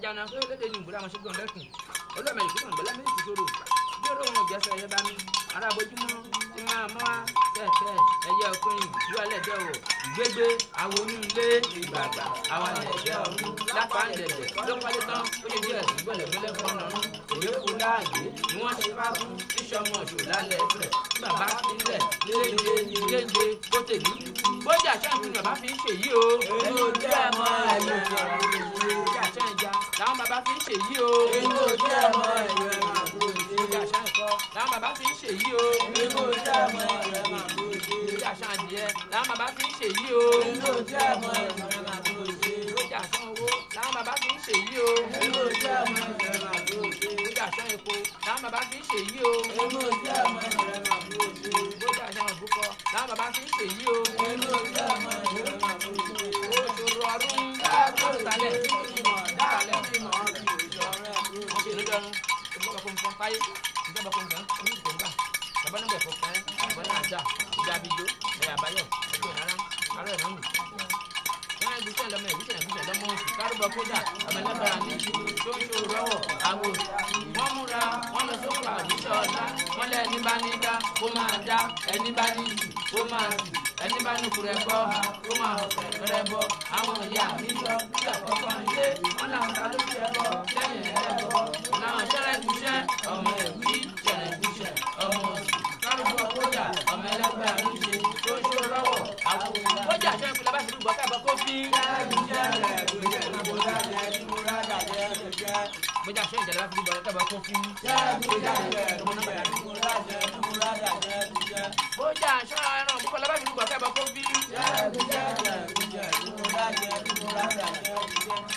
Jana so le de ni bura ma se gbon dekun olu me ko gbon la me ti soro bi oro won je se ye ba mi ara bojumo ti ma mo wa te te eye okun ju ele de o gbegbe awo nu ile igbagba awa le je orun la pa ndede lo pale tan o je je gbole gbole fún orun oye ku laaye ni wọ́n ṣe fa fún iṣomo jo lálẹ́ fẹ́ bàbá sílẹ̀ léje léje kó tèmi bójà ṣe ń bàbá fi ń ṣèyí o Èmi ò jẹ́ mọ́ ẹ̀yọ́ bójà ṣe ń ja làwọn bàbá fi ń ṣèyí o Èmi ò jẹ́ mọ́ ẹ̀yọ́ bójà ṣe ń kọ làwọn bàbá fi ń ṣèyí o Èmi ò jẹ́ mọ́ ẹ̀yọ́ bójà ṣe ń adìẹ làwọn bàbá fi ń ṣèyí o Èmi ò jẹ́ mọ́ ẹ̀yọ́ bójà ṣe ń owó làwọn bàbá fi ń ṣèyí o Èmi ò jẹ́ mọ́ ẹ̀yọ́ bójà ṣe ń epo làwọn bàbá fi ń ṣèyí o Èmi ò jẹ́ mọ́ ẹ̀yọ́ bójà ṣe ń òbúkọ làwọn bàbá fi ń ṣèyí o Èmi ò jẹ́ mọ́ ẹ̀yọ́ òṣòro ọdún dálẹ̀ dálẹ̀ wọ́n múra wọ́n lọ sókò àwùjọ ọ̀la wọ́n lé ẹni bá ní dá kó máa dá ẹni bá ní jù kó máa jù ẹni bá ní kúrẹ́ bọ́ kó máa kúrẹ́ bọ́ àwọn ìyá mi sọ bí àkọ́kọ́ ń lé wọ́n làwọn ta ló ṣe bọ́ lẹ́yìn ẹ̀ bọ́ làwọn ṣẹlẹ̀ kúṣẹ́ ọmọ ẹ̀wí ṣẹlẹ̀ kúṣẹ́ ọmọ òsì kárùbọ̀ kódà ọmọ ẹlẹ́gbẹ́ àrùnṣe tó ń ṣó rọ́wọ̀ àwọn kójà ṣe ń fi labá ìlú gbọ́ káàbọ̀ kó fi. Bójà ṣe ń jẹ́ labá ìlú gbọ́ káàbọ̀ kó fi. Bójà ṣe ẹran òbúkọ labá ìlú gbọ́ káàbọ̀ kó fi.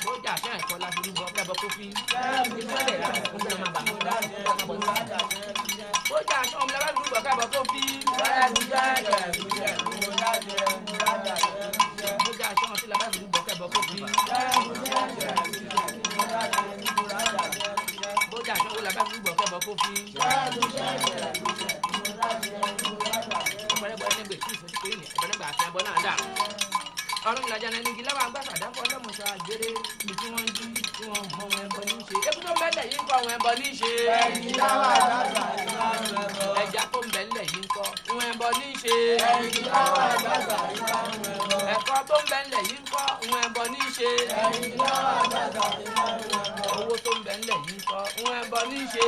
Bójà ṣe ẹ̀kọ́ labá ìlú gbọ́ káàbọ̀ kó fi. Bójà ṣe ọmọ labá ìlú gbọ́ káàbọ̀ kó fi. Bójà ṣe ọtí labá ìlú gbọ́ káàbọ̀ kó fi. Bójà ṣe owó labá ìlú gbọ́ káàbọ̀ kó fi. Ọ̀run ìlàjà náà nígi láwọn agbáṣà dáfọ́ ọlọ́mọṣọ́ àgbèrè ibi tí wọ́n ń jí tí wọ́n mọ ohun ẹbọ ní í ṣe. Eku tó ń bẹ́lẹ̀ yìí ń kọ́ ohun ẹbọ ní í ṣe. Ẹja tó ń bẹ́lẹ̀ yìí ń kọ́ ohun ẹbọ ní í ṣe. Ẹ̀kọ́ tó ń bẹ́lẹ̀ yìí ń kọ́ ohun ẹbọ ní í ṣe. Owó tó ń bẹ́lẹ̀ yìí ń kọ́ ohun ẹbọ ní í ṣe.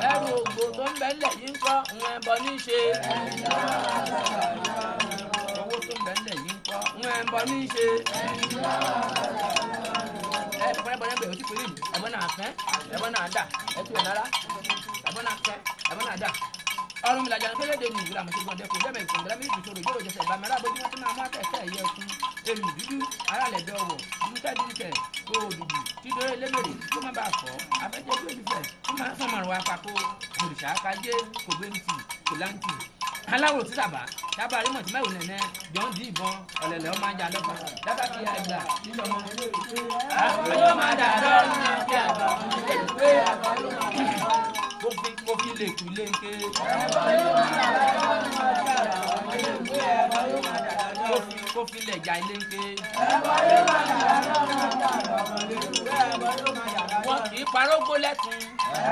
Ẹrù ògbò tó ń bẹ́lẹ̀ yìí ń kọ́ ohun ẹbọ ní í ṣe. Owó tó ń bẹ́lẹ̀ yìí ń kọ́ ohun ẹbọ ní í ṣe. Ẹ bọ̀rẹ̀ bọ̀rẹ̀ bẹ̀rẹ̀ ojú péré ẹ̀bọ̀n náà fẹ́ ẹ̀bọ̀n náà dà ẹ̀tú ẹ̀ nára ẹ̀bọ̀n náà fẹ́ ẹ̀bọ̀n náà dà. Ọ̀run mi làjà ní kéde ní ìwúrà mọ̀ṣẹ́ gbọ̀ndẹ̀ kò dẹ́mẹ̀ ìkọ̀ǹdẹ́rẹ́ méjì sọ̀rọ̀ ìjọ́rò jẹsẹ̀ ìbámu alábòjú wọn tí máa mú akẹ́kẹ́ ẹ̀yẹ ọkùn èmi dúdú alálẹ̀dẹ̀ ọ̀wọ̀ dúdúkẹ́ dúdúkẹ́ òdùdù títorí lébèrè kó má bàa fọ́ afẹ́jẹ́ bí olùfẹ́ kó má sàn márùn apako òrìṣà kájé kò gbẹ́ntì kò láǹtì aláwọ̀ tí sábà sábà rímọ̀ tí mẹ́wò nẹ̀nẹ́ jọ̀ǹdì ìbọn ọ̀lẹ̀lẹ̀ ọmọ ajá lọ́fà dábàá fi àgbà nílọ́mọ. Àbúrò máa dà lọ́rùn àti àgbà kó fi lè kú léńké. Kó fi lè jà léńké. Wọ́n kì í parógbó lẹ́kùn.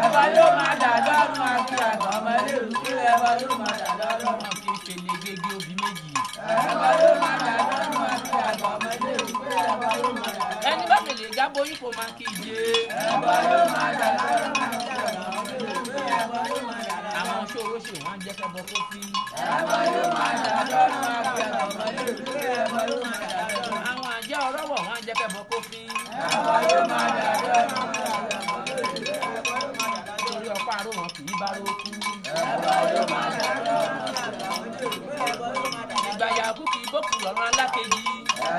Ẹ̀bọ yóò máa dà lọ́rùn àti àgbà ọmọ ilé ìwé ẹ̀bọ yóò máa dà lọ́rùn. Wọ́n kì í fèlè gègé obì méjì. Ẹ̀bọ yóò máa dà lọ́rùn àti àgbà ọmọ ilé ìwé ẹ̀bọ yóò máa dà lọ́rùn. Ẹni bá fèlè jábọ̀ yín kò máa kí iye. Ẹ̀bọ yóò máa dà lọ́rùn àti àgbà ọmọ ilé ìwé ẹ̀bọ yóò máa dà lọ́rùn. Àwọn ṣòro ṣe wọ́n á jẹ́ kẹ́bọ kó fi. Ẹ̀bọ yóò máa dà lọ́rùn àti àgbà ọmọ ilé ìwé ẹ̀bọ yóò máa dà lọ́rùn. Àwọn àjẹ́ ọ̀rọ̀wọ̀ wọ́n á jẹ́ kẹ́bọ kó fi. Ẹ̀bọ yóò máa dà lọ́rùn àti àgbà ọmọ ilé ìwé ẹ̀bọ yóò máa dà lọ́rùn. Torí ọ̀pá àrò wọn kì í bá rókú. Ẹbọ ló máa dà lọ́rùn àgbà ọmọdé rò pé ẹbọ ló máa dà lọ́rùn. Ìgbàyà kú kì í bókun lọ́rùn alákejì.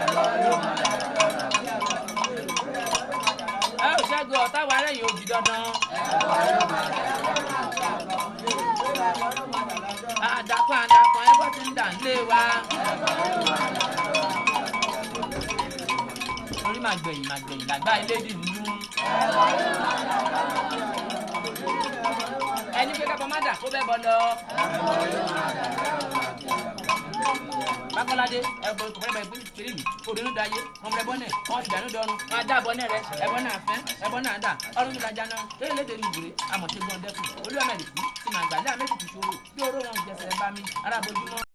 Ẹbọ ló máa dà lọ́rùn àgbà ọmọdé rò pé ẹbọ ló máa dà lọ́rùn. Ẹ ò ṣẹ́gun ọ̀tá wa rẹ̀yìn òjì dandan. Ẹbọ ló máa dà lọ́rùn àgbà ọmọdé rò pé ẹbọ ló máa dà lọ́rùn. Àdàpọ̀ àdàpọ̀ ẹbọ ti ń dà ń lé wa. Torí màá gbẹ̀yìn màá gbẹ̀yìn làgbá ilé dì ń dún. Ẹni pé kápọ̀ má dà kó bẹ́ẹ̀ bọ́ lọ. Bákọ́ládé ẹ̀bọ kò fẹ́ bẹ péré mi obìnrin da yé ọmọ ẹbọ náà wọn ti dànù dọrùn wọn dá abọ náà rẹ ẹbọ náà fẹ́ ẹbọ náà dà ọrùn mi lajà náà lórí lédè ní ìwúre àmọ̀ṣẹ́gun ọ̀dẹ́kùn olúwàmẹ̀lì kú tí màá gbà lé àmẹ́sì tìṣòro bí oró wọn jẹsẹ̀ bá mi arábojúmọ́.